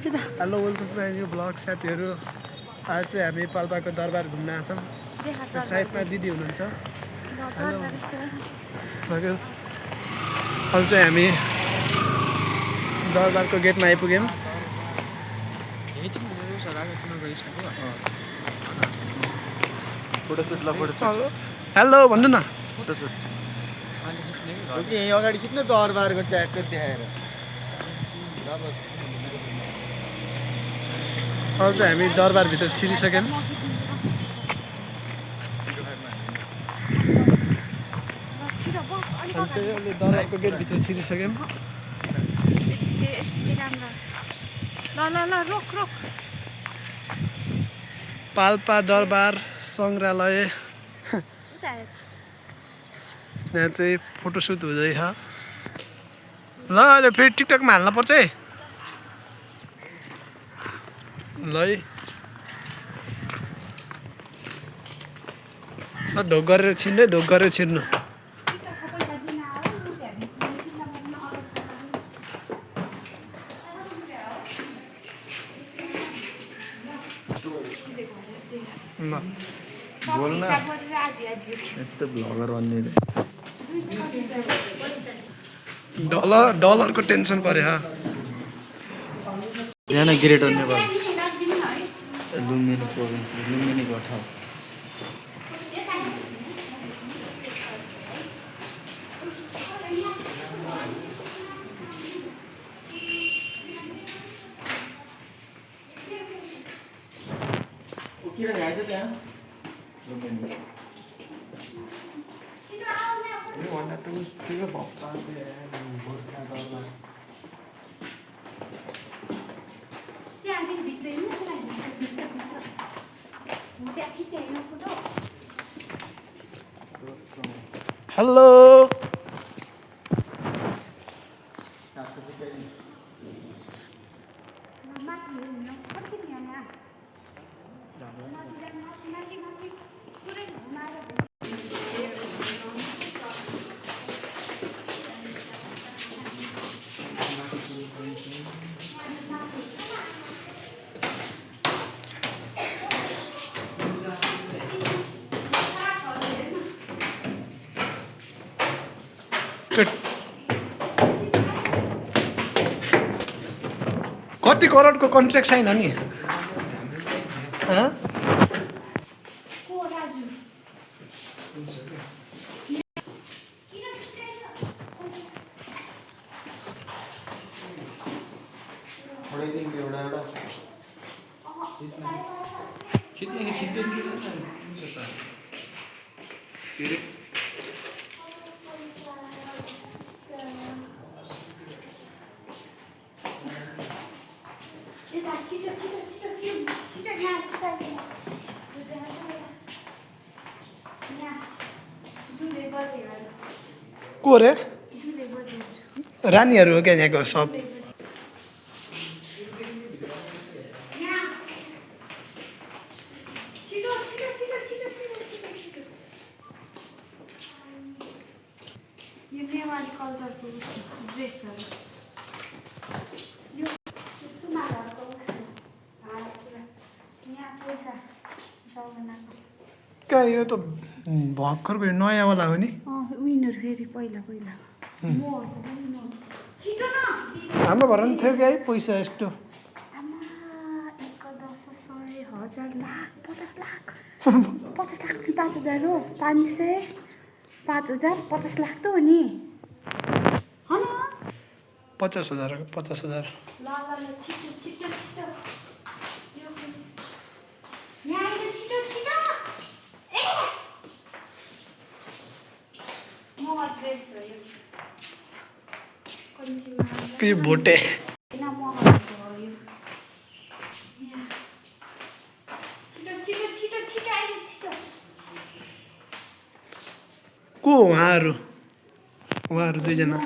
Hello welcome to my new blog साथीहरू। आज चाहिँ हामी पाल्पाको दरबार घुम्न आछौँ। त्यो साइडमा दिदी हुनुहुन्छ। हेलो हजुर। अहिले चाहिँ हामी दरबारको गेटमा आइपुग्यौँ। हेलो भन्नु न। यहीँ अगाडि खिच्न दरबारको ट्यागको देखाएर। अहिले चाहिँ हामी दरबारभित्र छिरिसक्यौँ। हामी चाहिँ अहिले दरबारको गेटभित्र छिरिसक्यौँ। पाल्पा दरबार सङ्ग्रहालय। यहाँ चाहिँ फोटोसुट हुँदैछ। ल अहिले फेरि टिकटकमा हाल्न पर्छ है। ल है ढोक गरेर छिर्नु है, ढोक गरेर छिर्नु। बोल्न यस्तो भ्लगर भन्ने डलरको टेन्सन पर्यो। यहाँ ग्रेटर नेपाल लुम्बिनी प्रोभिन्स लुम्बिनीको ठाउँ। हेलो कति करोडको कन्ट्र्याक्ट छैन नि? को रे? रानीहरू हो क्या यहाँको सब। क्या यो त भर्खरको नयाँवाला हो नि? विनर फेरि पहिला पहिला हाम्रो घरमा पनि थियो क्या है पैसा यस्तो। 50 लाख कि 5,000 हो? 500 5,000 50 लाख त हो नि। 50,000 50,000। के भोटे को उहाँहरू दुईजना?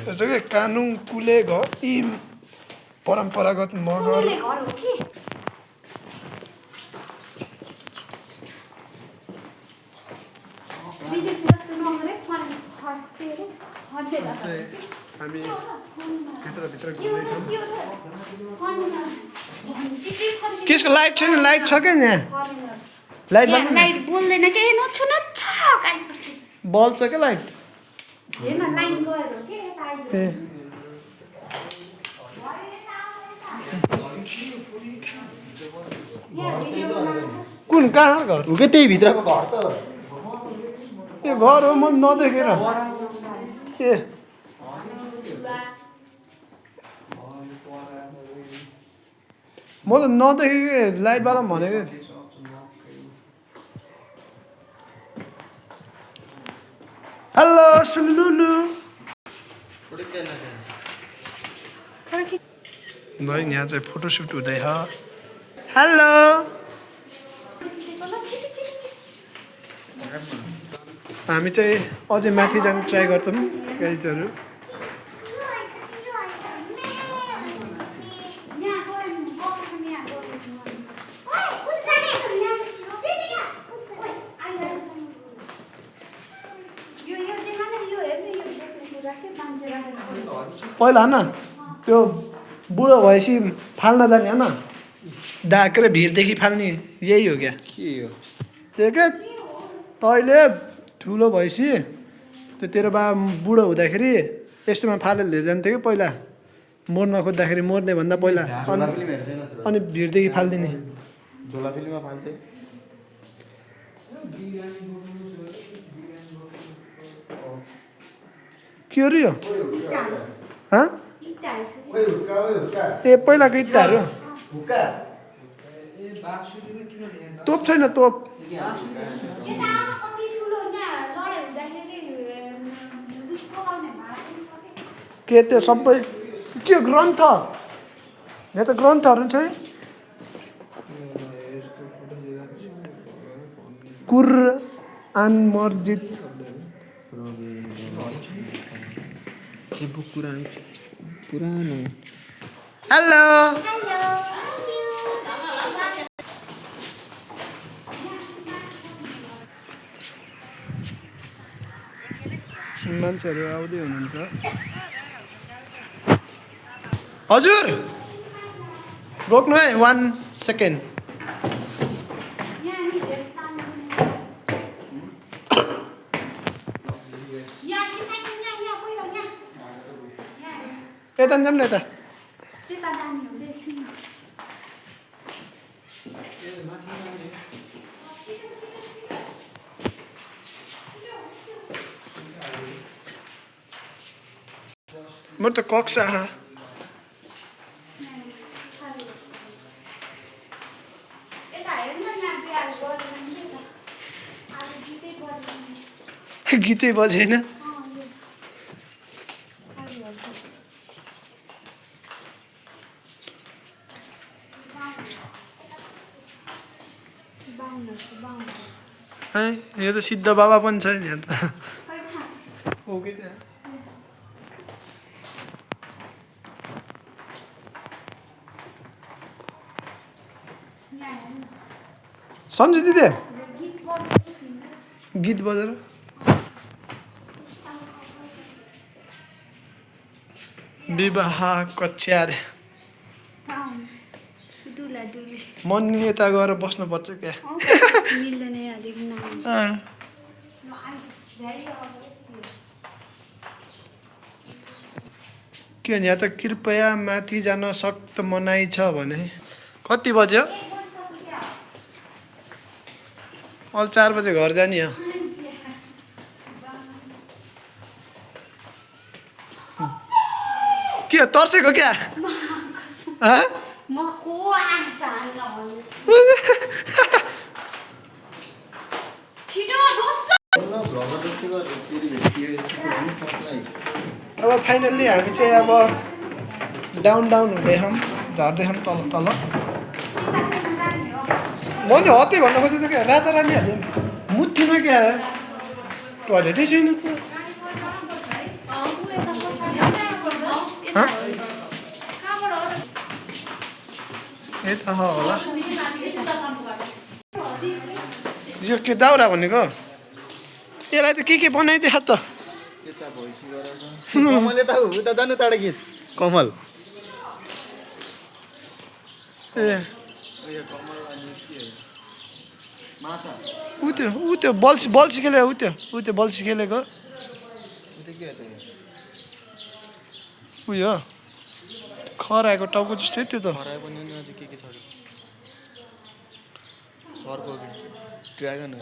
जस्तो कि कानुङ कुले घर यी परम्परागत मगर। विदेशी जस्तो नगरे चाहिँ हामी भित्र घुम्दैछौँ केसको लाइट छैन लाइट छ क्या यहाँ लाइट लाइट बोल्दैन के नछु नछ बल्ब छ क्या लाइट हेर्न लाइन गएर हो के यता आइदियो ए कुन कहाँ घर उकै त्यही भित्रको घर त ए घर हो म नदेखेर ए म त नदेखेको लाइटवाला भनेको हेलो सुलुलु नहीं यहाँ चाहिँ फोटोसुट हुँदैछ हेलो हामी चाहिँ अझै माथि जान ट्राई गर्छौँ गाइजहरू पहिला होइन त्यो बुढो भएपछि फाल्न जाने होइन के अरे भिरदेखि फाल्ने यही हो क्या के हो त्यो क्या तैँले ठुलो भएपछि त्यो तेरो बा बुढो हुँदाखेरि यस्तोमा फालेर लिएर जान्थ्यो कि पहिला मोर्न खोज्दाखेरि मोर्ने भन्दा पहिला अनि भिरदेखि फालिदिने झोला फिल्ममा फाल्छ के हो र यो हँ ए पहिलाको इट्टाहरू तोप छैन तोप के त्यो सबै के ग्रन्थ यहाँ त ग्रन्थहरू छ है कुरआन मस्जिद पुरानो हेलो मान्छेहरू आउँदै हुनुहुन्छ हजुर रोक्नु है 1 सेकेन्ड यता जाऊँ न यता म त कक्षा गीतै बजेन यो त सिद्ध बाबा पनि छ नि यहाँ त ओके त्यहाँ सन्जु दिदी गीत बजेर विवाह कक्षा रे मन यता गएर बस्नुपर्छ क्या के यहाँ त कृपया माथि जान सख्त मनाइ छ भने कति बज्यो अल 4 बजे घर जाने हो के तर्सेको क्या अब फाइनल्ली हामी चाहिँ अब डाउन हुँदैछौँ झर्दैछौँ तल तल म नि हत्तै भन्न खोजेको क्या राजा रानीहरूले मुठीमा क्या टोयलेटै छैन यता होला यो के दाउरा भनेको यसलाई त के बनाइदियो त कमलले त उता जानु टाढा खिच कमल ए ऊ त्यो बल्छी खेले ऊ त्यो बल्छी खेलेको उयो खराएको टाउको जस्तै त्यो त सर्को ड्रागन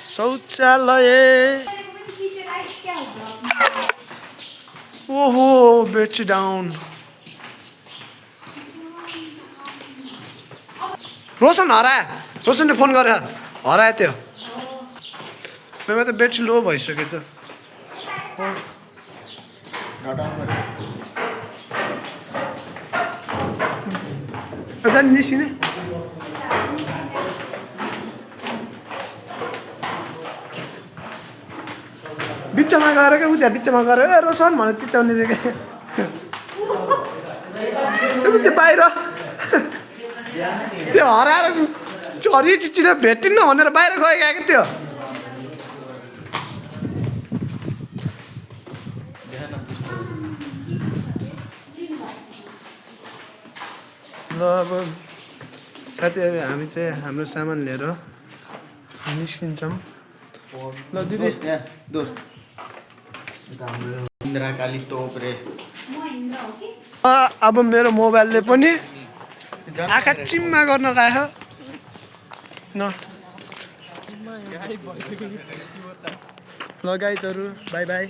शौचालय ओहो बेडसिट डाउन रोशन रोशनले फोन गरे हरायो त्यो मेरो त बेडसिट लो भइसकेछ जाने निस्किने बिचमा गएर क्या उता बिचमा गएर ए रोशन भनेर चिच्याउने रे क्या त्यो बाहिर त्यो हराएर चरी चिच्चिँदा भेटिन्न भनेर बाहिर गयो क्या त्यो ल अब साथीहरू हामी चाहिँ हाम्रो सामान लिएर निस्किन्छौँ ल दिदी दोस्त इन्द्रकाली तोप रे अब मेरो मोबाइलले पनि आँखा चिम्मा गर्न गयो न ल गाइजहरू बाई बाई